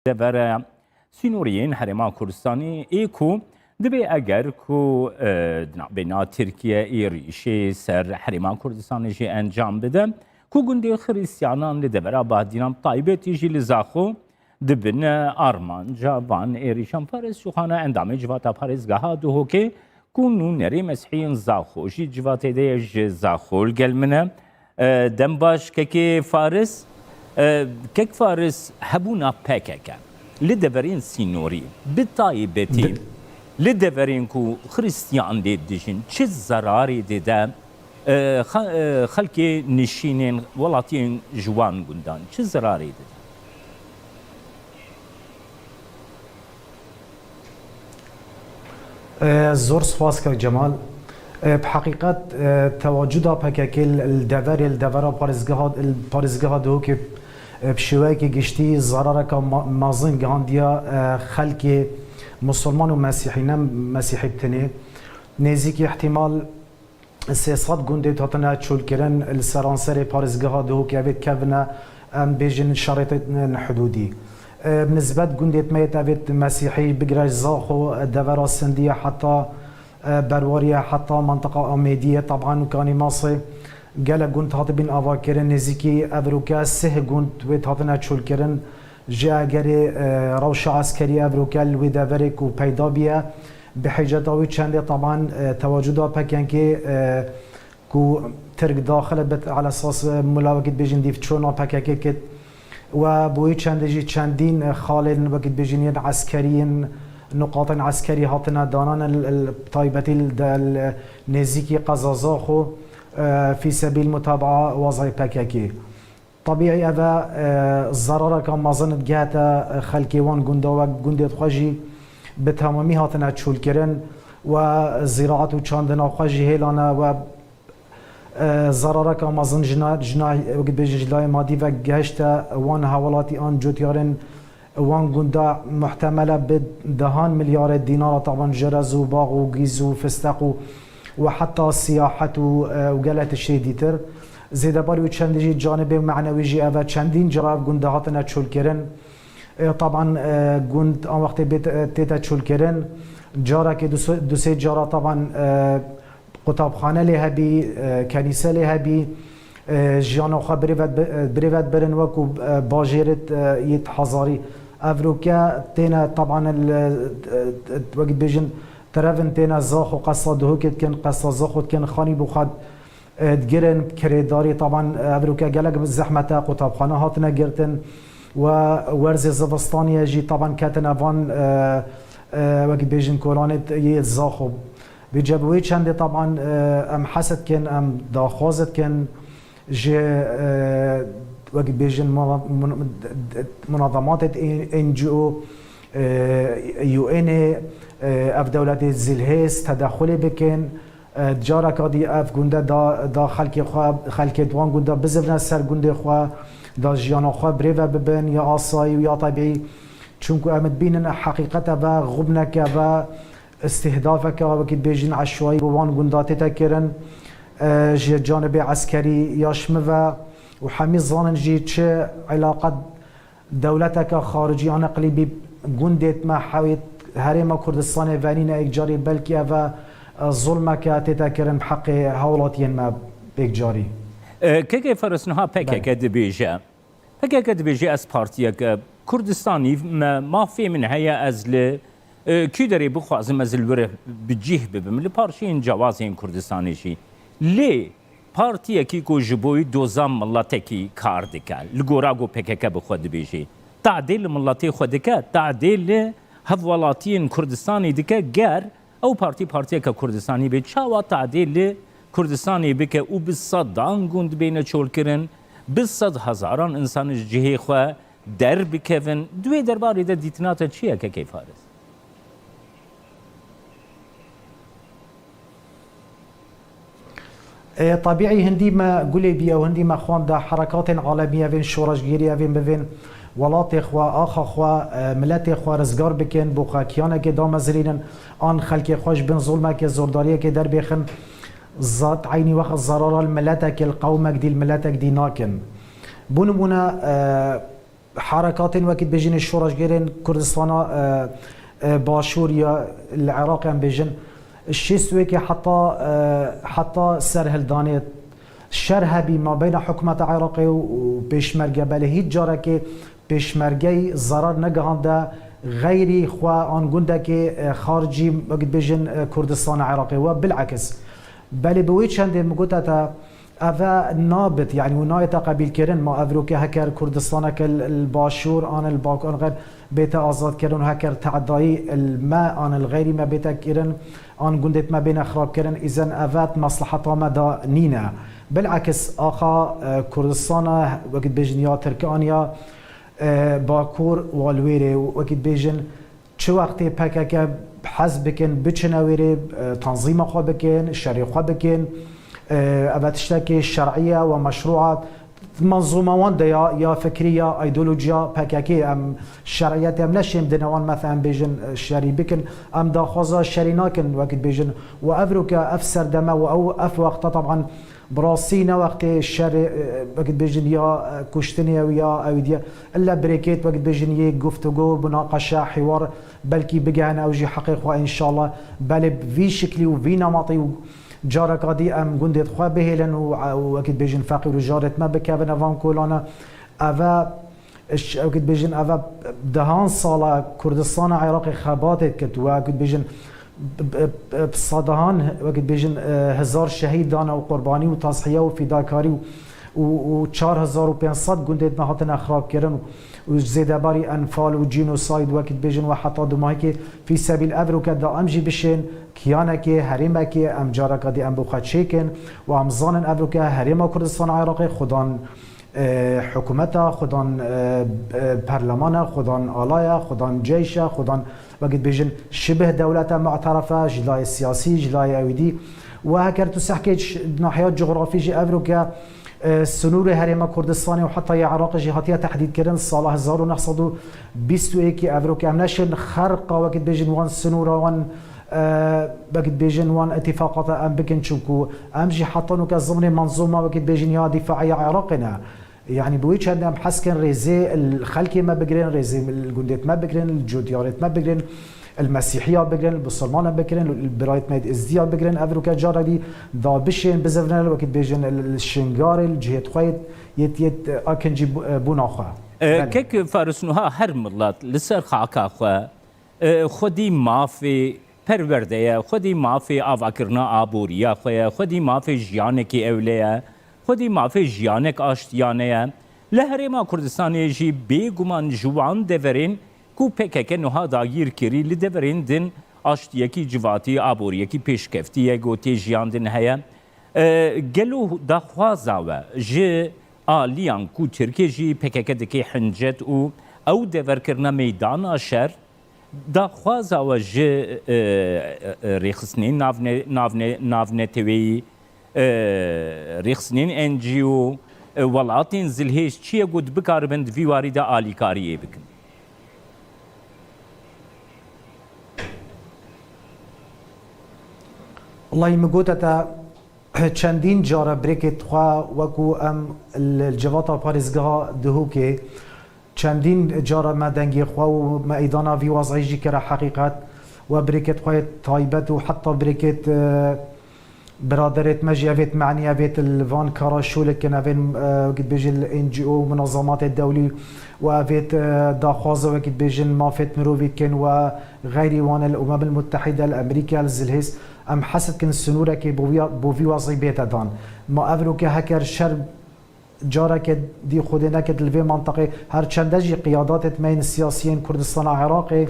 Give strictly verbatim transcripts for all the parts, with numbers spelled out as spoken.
Devera sînoriyên Herêma Kurdistanê ê ku dibê eger ku, e, di navbêna Tirkiye êrîşê ser Herêma Kurdistanê jî encam bide, ku gundê Xiristiyanan li devera Bahdînan taybetî jî li Zaxo dibin armanca van êrîşan. Faris Şuxana endamê Civata Parêzgeha Duhokê ku nûnerê Mesîhiyên Zaxo jî civatê de ye, ji Zaxo li gel min e. E, dem baş kekê Faris. E, kek Faris, hebûna P K K li deverên sînorî, bi taybetî Bi- li deverên ku Xiristiyan lê dijin, çi zerarê dide, e, xe-, e, xelkê nişînên welatiyên ji wan gundan, çi zerarê dide? E, zor spas kak Cemal. E, bi heqîqet, e, tewacuda P K K li, li deverê, li devera parêzgeha, li parêzgeha Duhokê, e, bi şêweyekî giştî zarareka ma-, mezin gihandiya, e, xelkê musulman û mesîhî, ne mesîhî bi tenê. Nêzîkî ihtimal sê sed gundê hatine çûlkirin, li seranserê parêzgeha Duhokê evê dikevine, em bêjin şerêtên hidûdî. E, bi nisbet gundê me yê tevêt mesîhî, bigire Zaxo, devera Sindiye heta, e, Berwariye heta mantiqa Amêdiye, taban Kanî Masê, gelek gund hatibîn avakirin, nêzîkî evroke sih gund wê hatine çûlkirin. Ji egerê, e, rewşa eskerî evroke li wê deverê ku peyda bûye, bi hiceta wî çendê taban, e, tewacuda P K K'ê, e, ku Tirk daxil bit, ala esas, e, mula wekî dibêjin dîvçûna P K K kit. We bo wî çendê jî çendîn, e, xalên wekî dibêjin yên eskerî, yên nuqatên eskerî hatine danan, li, li taybetî li de, li nêzîkî qeza Zaxo, e, fî sebîl mutabaa wazayê P K K. Tebîî ev e, e, zerareka mezin digihete, e, xelkê wan gunda we gundê xwe jî bi temamî hatine çûlkirin we zîraet û çandina xwe jî hêlane we, e, zerareka mezin jina, jina, wekî dibêjin ji layê madî ve gihişte wan hevwelatî an cotyarên wan gunda muhtemel e bi dehan milyarê dînara taban ji rez û bax û gîz û fisteq û, û heta siyahet û, e, û gelek tiştê dîtir. Zêdebarî wî çendî jî canibê menewî jî ev e, çendîn cara ev gunda hatine çûlkirin. E, taban, e, gund an wextê bê te-, tête çûlkirin, carekê du sê, du sê cara taban, e, qutabxane lê hebî, e, kenîse lê hebî, e, jiyana xwe birêve bi-, e, birêve dibirin wekû, e, bajêrit, e, yêt hezarî. Evroke têne taban li, e, e, wekî dibêjin terevin têne Zaxo qesa Duhokê dikin, qesa Zaxo dikin, xanî bo xwe, e, digirin, kirêdarî taban, e, evroke gelek zehmet e, qutabxane hatine girtin we werzê zivistaniyê jî taban ketine van, e, e, wekî dibêjin kolanê yê Zaxo. Vêca bi wê çendê taban, e, em hes dikin, em daxwaz dikin ji, e, wekî dibêjin muna-, mun-, munazematê N G O, e, U N ê, e, ev dewletê zilhêz tedexulê bikin. E, careka dî ev gunde da, da xelkê xwe, xelkê di wan gunda bizivne ser gundê xwe, da jiyana xwe birêve bibin, ya asayî û ya tebîî. Çunku em dibînin heqîqet ev e, xubneke ev e, îstihdafeke wekî dibêjin eşwayî bi wan gunda tête kirin, e, ji canibê eskerî ya ji min ve û hemî zanin jî çi îlaqet dewleteke xaricî an eqlîmî gundê me hewêt Herêma Kurdistanê venîne êkcarî, belkî ev e, e, zulmeke tête kirin bi heqê hawlatiyên me êkcarî. E, K K Faris niha P K K Belê. dibêje. P K K dibêje, ez partiyeke Kurdistanî me, mafê min heye, ez li, e, kî derê bixwazim, ez li wir bi cih bibim, li parçeyên cewazên Kurdistanê jî. Lê partiyekî ku ji bo wî doza miletekî kar dike, li gora ku P K K bi xwe dibêjê, tadê li miletê xwe dike, tadê li hevwelatiyên Kurdistanê dike, ger ew partî partiyeke Kurdistanî be, çawa tadê li Kurdistanê bike û bi sedan gund bêne çolkirin, bi sed hezaran însan ji cihê xwe derbikevin? Di wê derbarê de dîtina te çi ye, K K Faris? E, tebîî hindî me gulê bîye û hindî me xwend de herekatên alemî evên şoreşgêrî evên bivên welatê xwe, axa xwe, e, miletê xwe rizgar bikin, bo xwe kiyanekê damezirînin, an xelkê xwe ji bin zulmekê, zordariyekê derbêxin, zat eynî wext zarara li miletekê, li qewmek dî, li miletek dî nakin. Bo nimûne, e, Herekatên wekî dibêjin ê şoreşgerên Kurdistana, e, e, Başûr ya li Iraqê em bêjin, şêst û yekê heta, e, heta serhildanê şer hebî mabeyna hikûmeta Iraqê û, û pêşmerge, belê hîç carekê pêşmergeyî zerar negihande xeyrî xwe an gundekê, e, xaricî, wekî dibêjin, e, Kurdistana Iraqê we bilekis. Belê bi wê çendê min gote te, eve nabit, yanî û nayête qebîlkirin. Ma evroke heker Kurdistaneke li, li Başûr an li Bakur an xeyr bête azadkirin û heker tedayî li me an li xeyrî me bête kirin an gundêt me bêne xirabkirin, îzen eve di mesleheta me de nîne. Bilekis axa, e, Kurdistana, wekî dibêjin ya Tirkan ya, e, Bakur wa li wêrê û wekî dibêjin çi wextê P K K hez bikin, biçine wêrê, e, tanzîma xwe bikin, şerê xwe bikin, e, eve tiştekê şer'î ye we meşrû e. Manzûma wan de ya, ya fikrî ya îdeolojiya P K K, em şer'iyetê em neşêm dine wan, methelen bêjin, e, şerî bikin, em daxwaza şerî nakin, wekî dibêjin. We evroke ev serdeme û ew ev wexta teban bi rastî ne wextê şerê, e, wekî dibêjin ya, e, kuştinê ew ya ew diye. Îlle birêkêt wekî dibêjin yê guftûgo, munaqeşe, hiwar belkî bigehene ew jî heqê xwe înşallah. Belê bi vî şiklî û vî nematî û careka dî em gundêt xwe bihêlin û, û wekî dibêjin feqîr û jarêt me bikevine van kolane. Eve Ş-, wekî dibêjin, eve dehan sala Kurdistana Iraqê xebatê dikit, wekî dibêjin, b-, b-, b-, bi sedehan, wekî dibêjin, e, hezar şehîd dane û qurbanî û tashiye û fîdakarî û, û, û çar hezar û pênc sed gundêt me hatine xirabkirin û, û zêdebarî enfal û cînosayd, wekî dibêjin, we heta dumahîkê fî sebîl evroke da em jî bişên kiyanekê, herêmekê, em careka dî em bi xwe çêkin û em zanin evroke Herêma Kurdistana Iraqê xudan e, hikûmeta, xudan, e, e, perlemana, xudan alaya, xudan ceyşa, xudan, wekî dibêjin, şibih dewleta mu'terefa, ji layê siyasî, ji layê ewîdî. We heker tu sehkê ş-, nahiya cografî jî evroke, e, sinûrê Herêma Kurdistanê û heta ya Iraqê jî hatiye tehdîdkirin. Sala hezar û neh sed û bîst û yekê evroke em neşin xerqa, wekî dibêjin, wan sinûra, wan e, wekî dibêjin wan îtîfaqata em bikin, çunku em jî heta nûke zimnê menzûma wekî dibêjin ya dîfaiya Iraqê ne. Yanî bi wî çendê em hez kin rêzê li xelkê me bigirin, rêzê li gundêt me bigirin, li cudiyarêt me bigirin, li mesîhiya bigirin, li bisilmana bigirin, li birayêt me êzdiya bigirin. Ev roke cara dî da bişên bizivne wekî dibêjin li, li Şingarê, li cihêt xwe yêt, yêt, yêt akincî bû-, bûna xwe. E, Belê. Kek Faris, nuha her milet li ser xaka xwe E, xwedî mafê perwerde ye, xwedî mafê avakirina aboriya xwe ye, xwedî mafê jiyanekî ewle ye, xwedî mafê jiyanek aştiyane ye. Li Herêma Kurdistanê jî bêguman ji wan deverên ku P K K niha dagîr kirî, li deverên din aştiyekî civatî, aboriyekî pêşkeftî ye, ku tê jiyandin heye. E, gelo daxwaza we ji aliyan ku Tirkiye jî P K K dike hincet û ew deverkirina meydana şer, daxwaza we ji, e, e, rêxistinên navne-, navne-, navneteweyî, e, rêxistinên N G O, e, welatên zilhêz çi ye ku dibikaribin di vî warî de alîkariyê bikin? Wellahî min gote te, çendîn cara birêkêt xwe wekû em li civata parêzgeha Duhokê çendîn cara me dengê xwe û me îdana vî wazî jî kire heqîqet. We birêkêt xwe yê taybet û heta birêkêt, e, biraderêt me jî evêt me'nî, evêt li van kara şûlik kin, evên, e, wekî dibêjin li N G O û munazematê dewlî û evêt, e, daxwaza wekî dibêjin mafêt mirovî kin we xeyrî wan li Umemil Muttehîde, li Emerîka, li zilhêz. Em hez dikin sinûrekê bo vî, bo vî wazî bête dan. Ma ev roke heker şer careke dî xwedê neket li vê mantiqê, her çende jî qiyadatêt me yên siyasiyên Kurdistana Iraqê,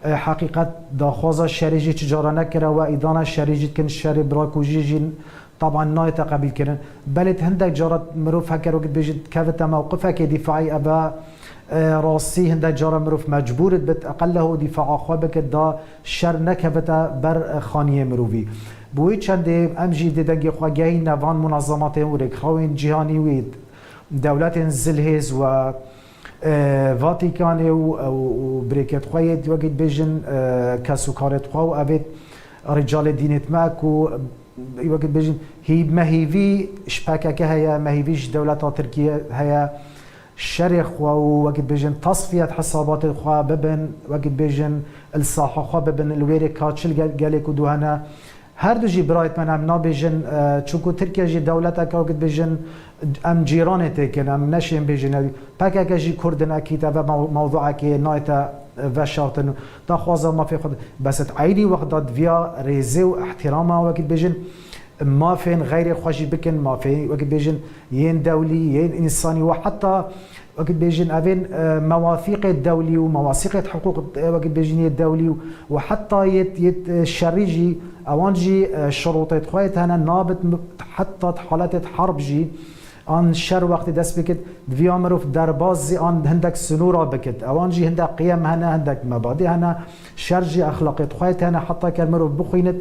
e, heqîqet daxwaza şerê jî çi cara nekire, we îdana şerê jî dikin, şerê birakujî jî taban nayête qebîlkirin. Belê hindek cara mirov heker wekî dibêjin kevite mewqifekê dîfaî, eve, e, rastî hindek cara mirov mecbûr dibit eqelleho dîfaa xwe bike da şer nekevite ber, e, xaniyê mirovî. Bi wê çendê em jî dê dengê xwe gehîne van munazematên û rêkxawên cîhanî wê dewletên zilhêz we, e, Vatîkanê û, û, û birêkêt xwe yê wekî dibêjin, e, kesûkarêt xwe û evêt ricalê dînêt me ku wekî dibêjin hî-, me hîvî ji P K K heye, me hîvî ji dewleta Tirkiye heye. şerê xwe û wekî dibêjin tasfiyet hesabatê xwe bibin, wekî dibêjin li saha xwe bibin, li wêrê kaçil gel-, gelê ku dû hene. Her du jî birayet me em nabêjin, e, çunku Tirkiye jî dewleteke wekî dibêjin em cîranê têkin, em neşên bêjin ew. P K K jî Kurd in, ekîd ev e mew-, mewduekê nayte veşartin. Daxwaza mafê xwe, bes di eynî wext de diviya rêzê û ihtirama wekî dibêjin mafên xeyrê xwe jî bikin, mafên wekî dibêjin yên dewlî, yên însanî û heta wekî dibêjin evên, e, mewasîqê dewlî û mewasîqê hiqûq, e, wekî dibêjin yê dewlî û, û heta yê, yê, e, şerî jî ewan jî, e, şirûtê xwe yê hene nabit m-, heta di haletê herb jî an şer wextê dest pê kit, diviya mirov derbazî an hindek sinûra bikit. Ewan jî hindek qiyem hene, hindek mebadî hene. Şer jî exlaqê xwe yê hene, heta ker mirov bixwînit,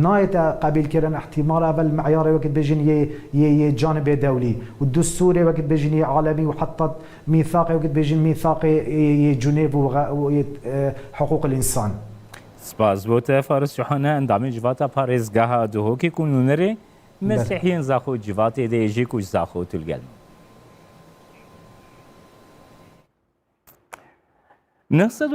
nayête qebîlkirin, ihtimal evel meyarê wekî dibêjin yê, yê, yê canibê dewlî û destûrê wekî dibêjin yê alemî û heta mîthaqê wekî dibêjin mîthaqê yê, yê Cunêv û xe-, û yê, e, hiqûqil însan. Spas bo te Faris Yohana, endamê civata parêzgeha Duhokê ku nûnerê Belê. Mesîhiyên Zaxo civatê de yê jî ku ji Zaxo tu li gel me. Neh sed